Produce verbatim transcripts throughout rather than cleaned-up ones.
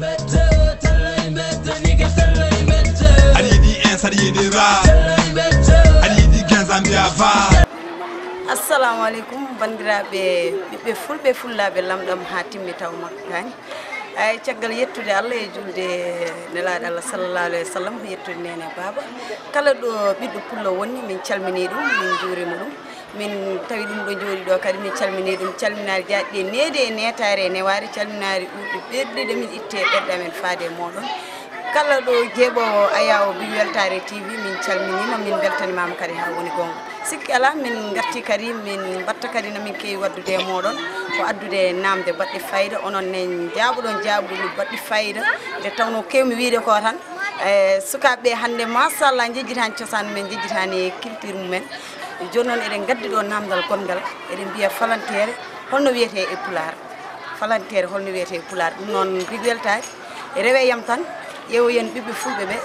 Aɗa yiɗi ins, aɗa yiɗi ra, aɗa yiɗi gen Zambia va. Assalamu aleykum, banndiraaɓe, ɓiɓɓe fulɓe, fullaaɓe, lamɗam haa timmi taw makkaani. Ay, caggal yettude Allah e julde nelaaɗo Allah sallallahu alayhi wa sallam, yettude neene baaba. Kala ɗo ɓiɗɗo pullo woni, min calminii ɗum, min njuurima ɗum. Min tawi ɗum ɗo jooɗi ɗo kadi, min calminii ɗum, calminaari jaaɗɗe neede e neetaare e newaare, calminaari ɓurɗe ɓerɗiɗe min itte e ɓerɗe amen faade e mooɗon. Kala ɗo jeeɓoowo ayaawo Big Weltaare T V, min calminiima, min mbeltanimaama kadi haa woni goonga. Sikki alaa, min ngarti kadi, min mbaɗta kadi no min keewi waɗdude e mooɗon, ko addude naamnde baɗɗe fayida, onon ne njaaɓoɗon jaabuɗe baɗɗe fayida, nde tawnoo keewmi wiyde ko tan, e sukaaɓe ɓe hannde, machallah, njejjitaani cosaan mumen, njejjitaani culture mumen. Jooni noon eɗen ngaddi ɗo naamndal gonngal, eɗen mbiya falanteere, holno wiyetee e Pulaar? Falanteere, holno wiyetee e Pulaar? Ɗum noon, Big Weltaare, rewe yam tan, ƴeewoyen ɓiɓɓe fulɓe ɓe,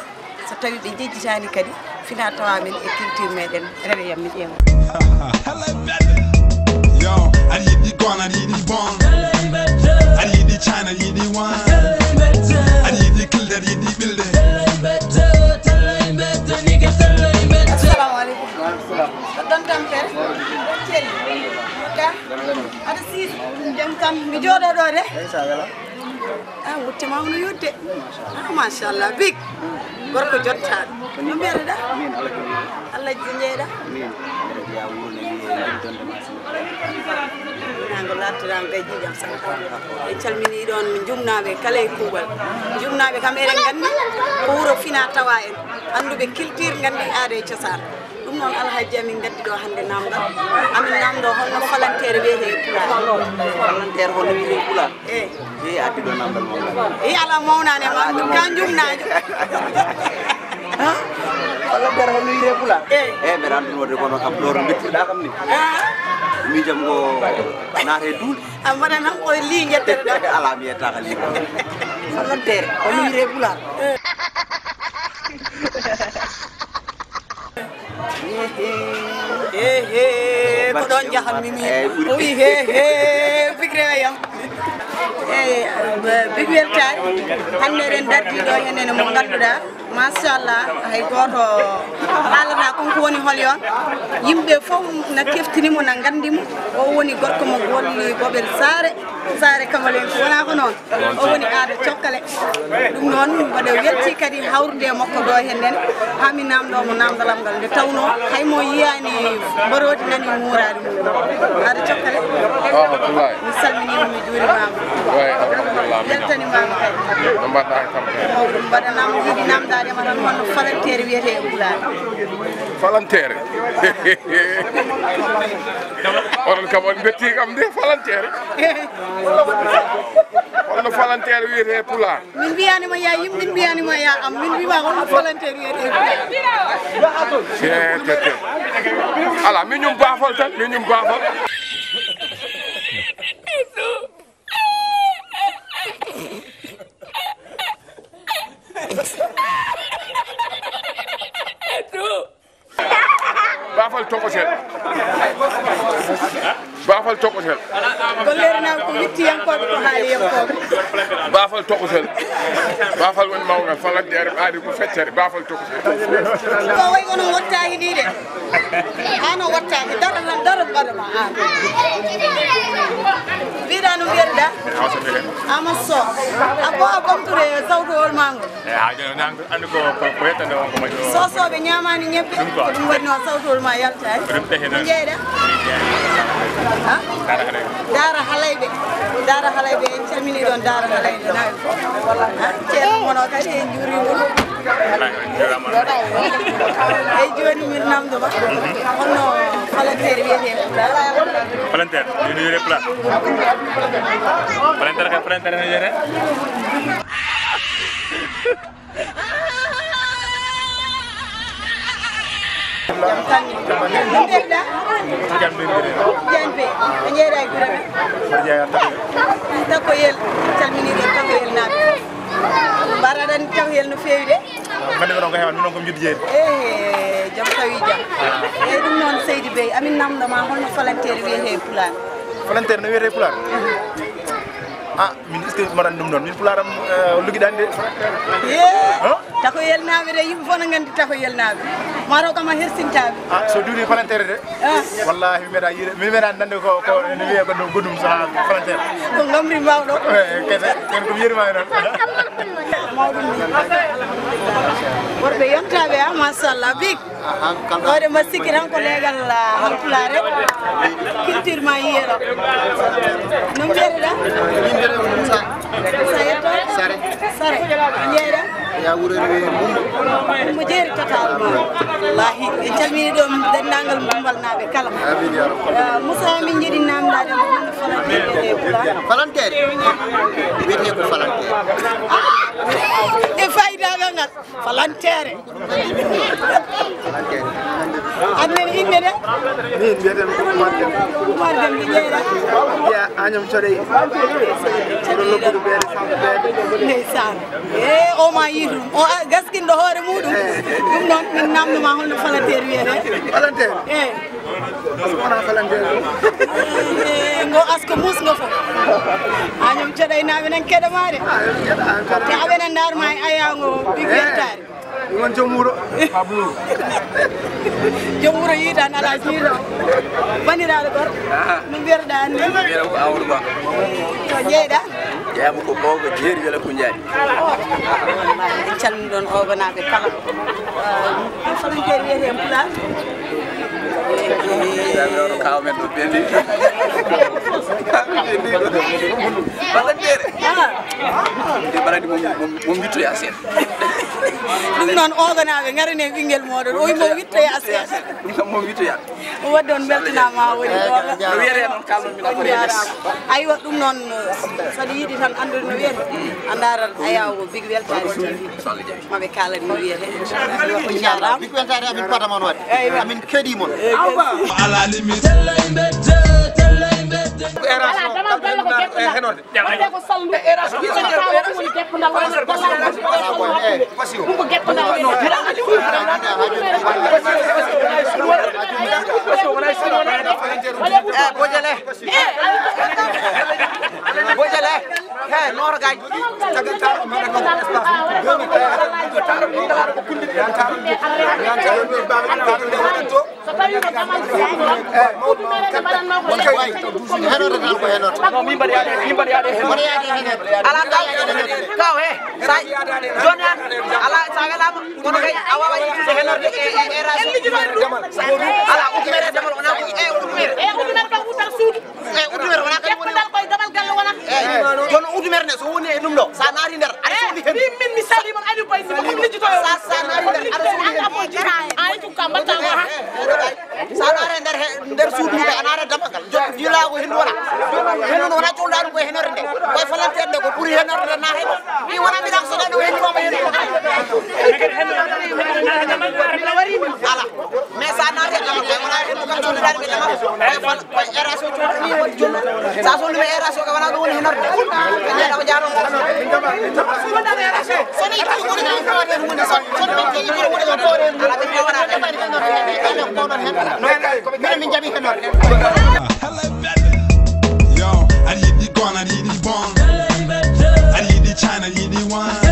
so tawii ɓe njejjitaani kadi, fina tawa men e culture meɗen, rewe yam mi ƴeewa. Yo, aɗa yiɗi gon, aɗa yiɗi bon, aɗa yiɗi China, aɗa yiɗi wan, aɗa yiɗi kilde, aɗa yiɗi ɓilde. Assalamu aleykum. Ko ɗon tampere? Celi. Ka? Aɗa sii? Jam tan, mi jooɗo ɗo de. A wuttima no yudde. A, machallah, Big. Gorko jottaaɗo. No mbiyeɗa? Min, Allah ko Allah jeeɗa. Min, mbiɗa jeyaa wuro ne wiyee Ndondoma. Nango laattiraan gay ƴiiƴam sanka. En calminii ɗoon jumnaaɓe kala e kuuɓal. Jumnaaɓe kam eɗen nganndi ko wuro fina tawa en. Annduɓe culture nganndi aada e cosaan. Ɗum noon, Alhaji, amin ngaddi ɗo hannde naamndal. Amin naamndoo holno falanteere wiyetee e Pulaar. Falanteere holno wiyetee e Pulaar? Eey. Eey, addi ɗo naamndal mo ngal. Eey, alaa mawnaani ma, alaa ɗum ka njumnaajo. Ha? Falanteere holno wiyetee e Pulaar? Eey. Eey, mbeɗa anndi noon de kono kam ɗo to mbettirɗaa kam ni. Ah. Miijam ngo naata e duule. A mbaɗan han ko lii njettere ɗo. Alaa, mi yettaaka lii. Falanteere holno wiyetee e Pulaar? Eey. He, he, ko ɗoon njahanmi min. O wi he, he, Big rewe yam. Eey, Big Weltaare, hannde eɗen ndardi ɗo heen ene mo ngannduɗaa, machallah, hay gooto haalata kon ko woni hol yon. Yimɓe fof na keftini mo, na nganndi mo. O woni gorko mo golli Bobel Saare, Saare Kamalenko, wonaa ko noon? O woni aada Cokkale. Ɗum noon, mboɗo weltii kadi hawrude e makko ɗo heen nene, haa mi naamndoo mo naamndal am ngal, nde tawnoo hay mo yiyaani mbaroodi nani muuraari mum. Aada Cokkale, mi salminii ma, mi juuriima ma. Weltaniima ma kadi. No mbaɗɗaa e tampere? Mawɗum, mbaɗanaa mo yiɗi naamndaade ma tan, holno falanteere wiyetee e Pulaar? Falanteere? Onon kam on mbettii kam nde falanteere. Holno falanteere wiyetee e Pulaar? Min mbiyaani ma yaa yim, min mbiyaani ma yaa am, min mbiima holno falanteer wiyetee. Tee, tee, tee. Alaa, min ñum baafal tan, min ñum baafal. Baafal tokosel. Baafal tokosel. Golleere naa ko wittiyankooɓe, ko haaliyankooɓe. Baafal tokosel. Baafal woni mawngal, falanteere ɓaade ko feccere, baafal tokosel. Ko wayi kono wattaaki nii de. Aan o wattaaki, daro tan, daro mbaɗa ma aan. Mbiɗa no mbiyeɗa? Amadou Sow. A ko a ɓamtude sawtowol maa ngol? Eey, haa jooni, on anndi ko, ko, ko yettande on ko majjum. Sosooɓe ñaamaani ñebbe, ɗum ko, ko ɗum waɗi noon sawtowol maa yaltaani. Ko ɗum tahi noon. Ko njeyɗaa? Ha? Daara Halayɓe. Daara Halayɓe. Daara Halayɓe, en calminii ɗoon Daara Halayɓe naaɓe fof. Ha? Ceerno mon o kadi, en njuuriima ɗum. Wallaahi, on njuuraama. Eey, jooni min naamndo ma. Holno falanteere wiyetee Pulaar? Falanteere, no wiyetee Pulaar? Falanteere kay, falanteere no wiyetee? Jam tan. No mbiyeɗaa? Jam Bey. Jam Bey. A njeyɗaa e gure men? Mbaɗa jeyaa Takoyel. Takoyel. Calminii ɗon Takoyel naaɓe fof. Mbaɗa aɗa anndi Takoyel no feewi de? Nganndi ko ɗon ko heewani, min noon ko mi juddu jeeri. Ehe, jam tawi jam. Ah. Eey, ɗum noon Seydi Bey, amin naamndo ma holno falanteere wiyetee e Pulaar? Falanteere no wiyetee e Pulaar? Mhm. Ah, min est-ce que mbaɗan ɗum noon? Min pulaar am, eh, lugiɗan de. Yee. Huh? Takoyel naaɓe de, yimɓe fof no nganndi takoyel naaɓe. Maaro kam a hersintaɓe. Ah, so duuɗi palanteere de. Ah. Wallahi, mi meeɗa yiide, mi meeɗa nande ko, ko ene wiyee ko ɗum, ko ɗum saha palanteere. Ko ngamri mawɗo. Eh, kese, kono ko mi yeri ma noon. Mawɗum ni. Worɓe yontaɓe, ah, machallah, big. Hoore ma sikki tan ko leegal, ah, Halpulaar rek. Culture ma yiyero. No mbiyete ɗa? Min mbiyetee ko Moussa. Moussa yetto? Sare. Sare. Jeeɗa? Ya wuro no wiyee Bumba. Bumba jeeri total ma. Wallahi. En calmini ɗo denndaangal Bumbal naaɓe kala. Amin ya rabbal. Ah, Moussa, min njiɗi namdaade mo hono falanteere e Pulaar. Falanteere? Wiyetee ko falanteere. Ah! E fayda ngal. Falanteere. An nani innde de? Min mbiyetee ko Oumar Deme. Oumar Deme, ɓe jeeɗa? Ya, Agnam Thioday. Kono lobbudu beede, famɗu beede. Ndeysaan. E, o ma yii ɗum. O a-, gaskinɗo hoore muɗum. Eh. Ɗum noon, min namndo ma holno falanteere wiyetee? Falanteere? Eh. Parce que wonaa falanteere ɗum. Eh, ngo asko mus ngo fof. Agnam Thioday naaɓe nan keɗa ma de. Ah, keɗa, ah, keɗa. Te aɓe nan ndaar ma e ayaango big weltaare. Mi won joom wuro. Joom wuro yiitan alaa jiiɗo. Banndiraaɗo gorko. Ah. No mbiyetee ɗa anndi? Mbiyetee ko Amadou Ba. To jeeɗa? Jeeyam ko Boobo Jeeri Wela Kuñjaaɗi. Oh. En calmini ɗon Oogonaaɓe kala. Ah, falanteere wiyetee en Pulaar? Kaaw men ɗo bendi. Falanteere. Ah. Nde mbaɗani mo, mo, mo mbittoya seeɗa. Ɗum noon, Oogonaaɓe, ngarane ɓinngel mooɗon, o wimo wittoya seeɗa. Ɗum kam mo wittoya. O waɗi on mbeltanaama, woni Ooga. No wiyetee noon, kalɗon min. On njaaraama. Aywa, ɗum noon, saɗa yiɗi tan anndude no wiyetee, a ndaarat Ayaawo Big Weltaare T V. Maɓe kaalani no wiyetee. Aywa, on njaaraama. Big Weltaare, amin paɗa mon waɗde. Eywa. Amin keɗii mon. Ala limite. Tellay mbedde, tellay mbedde. Ko Erasmus, kalɗon min e henorde. Wonde ko salndu. Wonde ko salndu. Wonde ko salndu. Ɗum ko geppo ndaw. Eh, Bojele. Bojele. He, noor gaaj. So tawi ko damal Henoto tan ko henoto. Non, min mbaɗi yaade, min mbaɗi yaade henoto. Mbaɗi yaade henoto. Ala taw. Kaw he. Sa jooni an. Ala sa welama. Kono kay a wawa yittude henorde e, e, e radio. Ala udmere damal wona ko e udmere. E udmere tan wutar suudu. E udmere wona kadi woni. Damal koye damal galle wona. E jooni udmere ne so woni e ɗum ɗo. Sa naati nder aɗa soodi hen. Min, min mi sali mon Aliou Baye Sy ko ɗum lijjito. Sa, sa naati nder aɗa soodi hen. Ay tu kamba tawa. Sa naati nder he, nder suudu ndu a naati damal ngal. Jom jilaagu hendu wona. Hendu wona cuulɗa ɗum koye henorde nde. Koye falanteere nde ko ɓuri henorde nde naata. Mi wona mbiɗa so ɗaɗo hendu wona hendu. Ala. Mais sa naati damal koye wona hendu kam cuulɗa ɗum e damal. Koye fal-, koye eraso cuulɗa ni woni jonno. Sa sonni mi eraso ka wona ɗum woni henorde. Ko jaaro. Yo, aɗa yiɗi gon, aɗa yiɗi bon. Aɗa yiɗi China, aɗa yiɗi wine.